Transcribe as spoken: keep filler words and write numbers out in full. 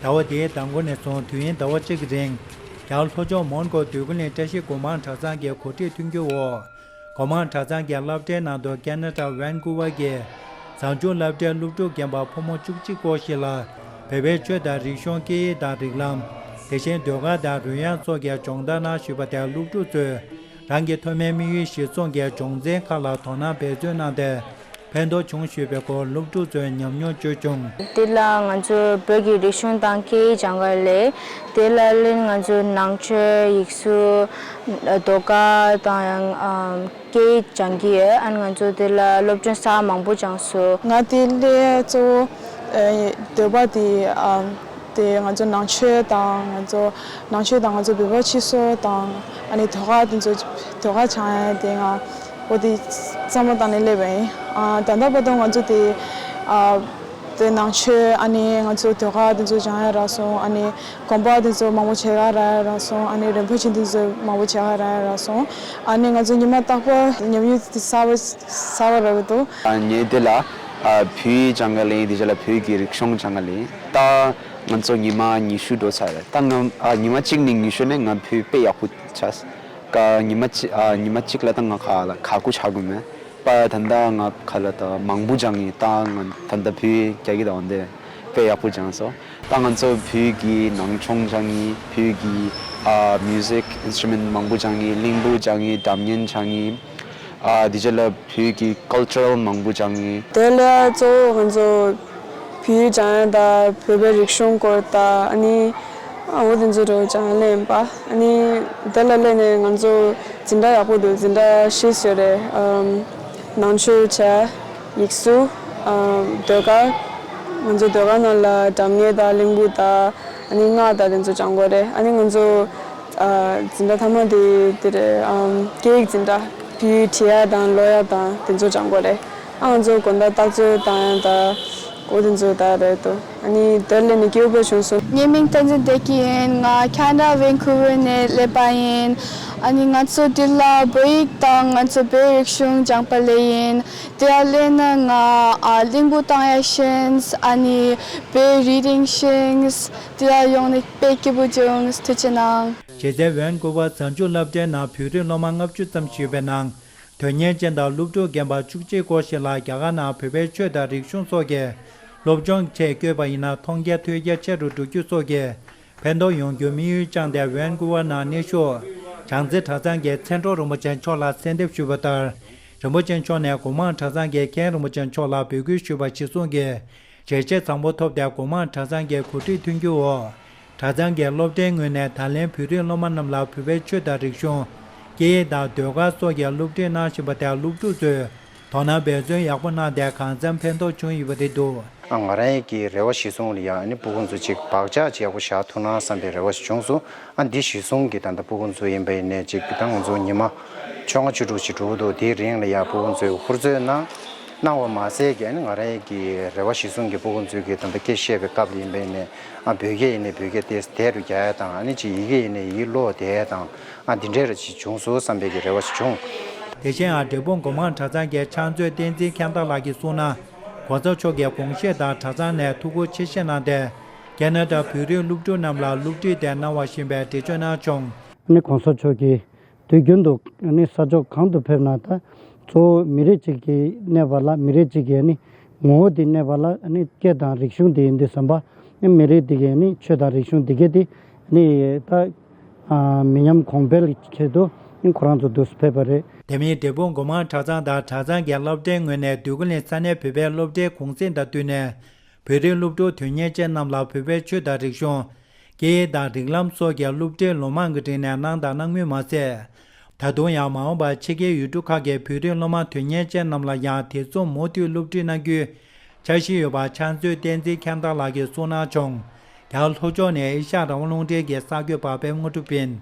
ཟླ་བ་འདིའི་ཟླ་མགོ་ནས་བཟུང་དུས་ཡུན་ཟླ་བ་གཅིག་གི་རིང་། རྒྱ་གར་ལྷོ་ཕྱོགས་མོན་གྷོ་འདོད་རྒུ་གླིང་བཀྲ་ཤིས་སྒོ་མང་གྲྭ་ཚང་གི་གོ་སྒྲིག་མཐུན་འགྱུར་འོག་སྒོ་མང་གྲྭ་ཚང་གི་སློབ་གྲྭའི་ནང་དུ་ཁེ་ན་ཌ་ཝན་ཀུ་ཝར་གྱི་གཟའ་མཇུག་སློབ་གྲྭའི་སློབ་ཕྲུག་རྒན་པ་ཕོ་མོ་བཅུ་གཅིག་སྐོར་ཞིག་ལ། བོད་པའི་ཆོས་དང་རིག་གཞུང་། སྐད་ཡིག་དང་རིགས་ལམ། དེ་བཞིན་ཟློས་གར་དང་རོལ་དབྱངས་སོགས་ཀྱི་སྦྱོང་བརྡར་གནང་ཞུས་པ་དེར་སློབ་ཕྲུག་ཚོས་རང་གི་ཐོག་མའི་དམིགས་ཡུལ་གཞིར་བཟུང་གི་སྦྱོང་ཚན་ཁག་ལ་དོ་སྣང་འབད་བརྩོན་གནང་སྟེ། ཕན་ཐོགས་བྱུང་ཞུས་པའི་སྐོར་སློབ་ཕྲུག་ཚོས་ཉམས་མྱོང་བརྗོད་བྱུང་། འདི་ལ་ང་ཚོ་བོད་ཀྱི་རིག་གཞུང་དང་སྐད་ཡིག་སྦྱང་ག་སླེབས། དེ་ལ་ལན་ང་ཚོ་ནང་ཆོས། ཡིག་གཟུགས། ཟློས་གར་དང་ཡང་ཨམ་སྐད་ཡིག་སྦྱང་གི་ཡོད། ཨ་ནི་ང་ཚོ་དེ་ལ་སློབ་སྦྱོང་ས་མང་པོ་སྦྱངས་སོང་། ང་དེ་སླེབས་གཙོ་བོ་ཨ་འདོད་པ་དེ་ཨམ་དེ་ང་ཚོ་ནང་ཆོས་དང་ང་ཚོ་ནང་ཆོས་དང་ང་ཚོ་བོད་པ་སྤྱི་ཚོགས་དང་ཨ་ནི་ཟློས་གར་དེ་ཚོ་ཟློས་གར་སྦྱང་ཡ་དེ་ང་འོ་དེ་བསམ་བློ་བཏང་ནས་སླེབས་པ་ཡིན། ཨ་ད་ལྟ་བར་དུ་ང་ཚོ་དེ་ཨ་དེ་ནང་ཆོས་ཨ་ནི་ང་ཚོ་ཟློས་གར་དེ་ཚོ་སྦྱང་ཡ་རག་སོང་། ཨ་ནི་དགོན་པ་དེ་ཚོ་མང་པོ་མཇལ་ག་རག་ཡ་རག་སོང་། ཨ་ནི་རིན་པོ་ཆེ་དེ་ཚོ་མང་པོ་མཇལ་ག་རག་ཡ་རག་སོང་། ཨ་ནི་ང་ཚོ་ཉི་མ་རྟག་པར་ཉམས་མྱོང་དེ་གསར་པ་གསར་པ་རག་གི་འདུག་ཨ་ངས་དེ་ལ་ཨ་བོད་ཡིག་སྦྱང་ག་སླེབས། དེ་རྗེས་ལ་བོད་ཀྱི་རིག་གཞུང་སྦྱང་ག་སླེབས། ད་ང་ཚོ་ཉི་མ་ཉི་ཤུ་འགྲོ་ཚར་རེད། ད་ང་ཨ་ཉི་མ་གཅིག་ནས་ཉི་ཤུ་ནས་ང་བོད་དཔེ་ཡག་པོ་ཆགས། ཀ་ཉི་མ་གཅིག་ཨ་ཉི་མ་གཅིག་ལ་ད་ང་ག་ལ་ག་གུ་ཆག་གི་མེད་པ། ད་ལྟ་ང་ག་ལ་ད་མང་པོ་སྦྱངས་ཡིན། ད་ང་ད་ལྟ་བོད་ཡིག་རྒྱ་ཡིག་དང་འོན་ཏེ་དཔེ་ཡག་པོ་སྦྱངས་སོང་། ད་ང་ཚོ་བོད་ཀྱི་ནང་ཆོས་སྦྱངས་ཡིན། བོད་ཀྱི་ཨ་མིའུ་ཟིག་ཨིན་སི་ཊུ་མེན་ཊི་མང་པོ་སྦྱངས་ཡིན། གླིང་བུ་སྦྱངས་ཡིན། སྒྲ་སྙན་སྦྱངས་ཡིན། ཨ་དེ་རྗེས་ལ་བོད་ཀྱི་ཀལ་ཅར་མང་པོ་སྦྱངས་ཡིན། དེ་ལས་གཙོ་བོ་ང་ཚོ་བོད་ཡིག་སྦྱང་ཡ་དང་བོད་པའི་རིག་གཞུང་སྐོར་དང་ཨ་ནི་ཨ་འོ་དེ་ཚོ་འདྲ་བོ་སྦྱང་ཡ་སླེབས་ཡིན་པ། ཨ་ནི་དེ་ལ་སླེབས་ནས་ང་ཚོ་འཛིན་གྲྭ་ཡག་པོ་འདུག་འཛིན་གྲྭ་བཞི་ཡོད་རེད། ཨམ་ནང་ཆོས་བྱས། ཡིག་གཟུགས། ཨམ་ཟློས་གར། ང་ཚོ་ཟློས་གར་ནང་ལ་སྒྲ་སྙན་དང་གླིང་བུ་དང་ཨ་ནི་སྔགས་དང་དེ་ཚོ་སྦྱང་དགོས་རེད། ཨ་ནི་ང་ཚོ་ཨ་འཛིན་གྲྭ་མཐའ་མ་དེ་དེ་རེད། ཨམ་སྐད་ཡིག་འཛིན་གྲྭ། བོད་ཡིག་བྲིས་ཡ་དང་ཀློག་ཡ་དང་དེ་ཚོ་སྦྱང་དགོས་རེད། ཨ་ང་ཚོ་དགོང་དག་རྟགས་བརྗོད་བཏང་ཡ་དང་འོ་དེ་ཚོ་ད་རེད་དོ། ཨ་ནི་དེར་སླེབས་ནས་སྐྱིད་པོ་བྱུང་སོང་། ངའི་མིང་བསྟན་འཛིན་བདེ་སྐྱིད་ཡིན། ང་ཁ་ན་ཌ་ཝན་ཀུ་ཝར་ནས་སླེབས་པ་ཡིན། ཨ་ནི་ང་ཚོ་འདི་ལ་བོད་ཡིག་དང་ང་ཚོ་བོད་རིག་གཞུང་སྦྱང་པ་སླེབས་ཡིན། དེར་སླེབས་ནས་ང་ཨ་གླིང་བུ་བཏང་ཡ་ཤེས། ཨ་ནི་བོད་རི་ཌིང་ཤེས། དེར་ཡོང་ནས་དཔེ་སྐྱིད་པོ་བྱུང་། ཐུགས་རྗེ་གནང་། གཞི་རྩའི་ཝན་ཀུ་ཝར་གཟའ་མཇུག་སློབ་གྲྭའི་ནང་བོད་རིགས་སློབ་མ་ལྔ་བཅུ་ཙམ་ཞིག་ཡོད་པའི་ནང་། དོན་གཉེར་ཅན་དང་སློབ་ཕྲུག་རྒན་པ་བཅུ་གཅིག་སྐོར་ཞིག་ལ་རྒྱ་གར་ནང་བོད་པའི་ཆོས་དང་རིག་གཞུང་སོགས་ཀྱི་སློབ་སྦྱོང་ཆེད་བསྐྱོད་པ་ཡིན་ན་མཐོང་རྒྱ་ཐོས་རྒྱ་ཆེ་རུ་འགྲོ་རྒྱུ་སོགས་ཀྱི་ཕན་ཐོགས་ཡོང་རྒྱུ་དམིགས་ཡུལ་བཅངས་ཏེ་ཝན་ཀུ་ཝར་ནང་གནས་བཞུགས་བྱང་རྩེ་གྲྭ་ཚང་གི་མཚན་སྒྲོལ་རིན་པོ་ཆེ་མཆོག་ལ་གསལ་འདེབས་ཞུས་པ་ལྟར། རིན་པོ་ཆེ་མཆོག་ནས་སྒོ་མང་གྲྭ་ཚང་གི་མཁན་རིན་པོ་ཆེ་མཆོག་ལ་འབོད་སྐུལ་ཞུས་པ་གཞིར་བཟུང་གིས་བྱས་རྗེས་བཟང་པོ་ཐོབ་སྟེ། སྒོ་མང་གྲྭ་ཚང་གི་གོ་སྒྲིག་མཐུན་འགྱུར་འོག་གྲྭ་ཚང་གི་སློབ་གྲྭའི་ངོས་ནས་ད་ལན་བོད་རིགས་སློབ་མ་རྣམས་ལ་བོད་པའི་ཆོས་དང་རིག་གཞུང་། སྐད་ཡིག་དང་ཟློས་གར་སོགས་ཀྱི་སློབ་ཁྲིད་གནང་བཞིན་པ་དེར་སློབ་ཕྲུག་ཚོས་དོ་སྣང་འབད་བརྩོན་ཡག་པོ་གནང་སྟེ་གང་འཚམ་ཕན་ཐོགས་བྱུང་ཡོད་པ་རེད་འདུག་ཨ་ང་རང་ཡི་གི་རེ་བ་གཞིར་བཟུང་ལ་ཡ་ཨ་ནི་སྤུ་གུ་ཚོ་ཅིག་བག་ཆགས་ཅིག་ཡག་པོ་བཞག་ཐུབ་ན་བསམ་པའི་རེ་བ་ཞིག་བྱུང་སོང་། ཨ་འདི་གཞིར་བཟུང་གི་ད་ལྟ་སྤུ་གུ་ཚོ་ཡིན་པ་ཡིན་ནའི་ཅིག་ད་ང་ཚོ་ཉི་མ་བཅོ་ལྔ་བཅུ་དྲུག་ཅིག་འགྲོ་གི་འདུག་དེའི་རིང་ལ་ཡ་སྤུ་གུ་ཚོས་ཧུར་བརྩོན་གནང་། གནང་བ་མ་ཟད་ཀྱི་ཨ་ནི་ང་རང་གི་རེ་བ་གཞིར་བཟུང་གི་སྤུ་གུ་ཚོས་ཀྱི་ད་ལྟ་སྐད་བཤད་པའི་སྐབས་ལ་ཡིན་པ་ཡིན་ནའི་ཨ་བོད་སྐད་ཡིན་ནའི་བོད་སྐད་དེ་བདེ་རུ་རྒྱག་ཡ་དང་ཨ་ནི་ཅིག་ཡི་གེ་ཡིན་ནའི་ཡི་གེ་ཀློག་བདེ་ཡ་དང་ཨ་འདི་འདྲའི་ར་ཅིག་བྱུང་སོང་བསམ་པའི་གི་རེ་བ་ཞིག་བྱུང་། དེ་བཞིན་ཡང་འབྲས་སྤུངས་སྒོ་མང་གྲྭ་ཚང་གི་ཕྱག་མཛོད་བསྟན་འཛིན་མཁྱེན་རྟ་ལགས་ཀྱིས་གསུངས་ན། གོང་ས་མཆོག་གིས་དགོངས་བཞེས་དང་གྲྭ་ཚང་ནས་ཐུགས་ཁུར་ཆེ་བཞེས་གནང་སྟེ། ཁེ་ན་ཌ་བོད་རིགས་སློབ་ཕྲུག་རྣམས་ལ་སློབ་ཁྲིད་དེ་གནང་བ་བཞིན་པའི་འགྲེལ་བརྗོད་གནང་བྱུང་། ཨ་ནི་གོང་ས་མཆོག་གིས་དུས་རྒྱུན་དུ་ཨ་ནི་ས་ཕྱོགས་གང་དུ་ཕེབས་ན་ད་གཙོ་བོ་མི་རིགས་གཅིག་གི་གནས་པ་ལ་མི་རིགས་གཅིག་གི་ཨ་ནི་ངོ་བོ་དེ་གནས་པ་ལ་ཨ་ནི་སྐད་དང་རིག་གཞུང་དེ་ཡིན་དུས་ཙམ་པ་ཨ་ནི་མི་རིགས་དེ་གའི་ཨ་ནི་ཆོས་དང་རིག་གཞུང་དེ་གའི་དེ་ཨ་ནི་ད་ཨ་མི་ཉམས་གོང་འཕེལ་གྱི་ཆེད་དུ་ཨ་ནི་ཁོ་རང་ཚོ་འདུག་སེ་ཕེབས་པ་རེད། དེ་མིན་འབྲས་སྤུངས་སྒོ་མང་གྲྭ་ཚང་དང་གྲྭ་ཚང་གི་སློབ་གྲྭའི་ངོས་ནས་འདོད་རྒུ་གླིང་ས་གནས་བོད་པའི་སློབ་གྲྭའི་གུང་སེང་དང་བསྟུན་ནས། བོད་རིགས་སློབ་ཕྲུག་དོན་གཉེར་ཅན་རྣམས་ལ་བོད་པའི་ཆོས་དང་རིག་གཞུང་། སྐད་ཡིག་དང་རིགས་ལམ་སོགས་ཀྱི་སློབ་ཁྲིད་ལོ་མང་གི་རིང་ནས་གནང་དང་གནང་མུས་མ་ཟད། ད་དུང་ཡང་མ་འོངས་པར་ཕྱི་རྒྱལ་ཡུལ་གྲུ་ཁག་གི་བོད་རིགས་སློབ་མ་དོན་གཉེར་ཅན་རྣམས་ལ་ཡང་དེ་མཚུངས་མུ་མཐུད་སློབ་ཁྲིད་གནང་རྒྱུའི་འཆར་གཞི་ཡོད་པ་ཕྱག་མཛོད་བསྟན་འཛིན་མཁྱེན་རྟ་ལགས་ཀྱིས་གསུངས་གནང་བྱུང་། རྒྱ་གར་ལྷོ་ཕྱོགས་ནས་ཨེ་ཤ་ཡ་རང་དབང་རླུང་འཕྲིན་གྱི་གསར་འགོད་པ་པད་མ་དངོས་གྲུབ་ཡིན།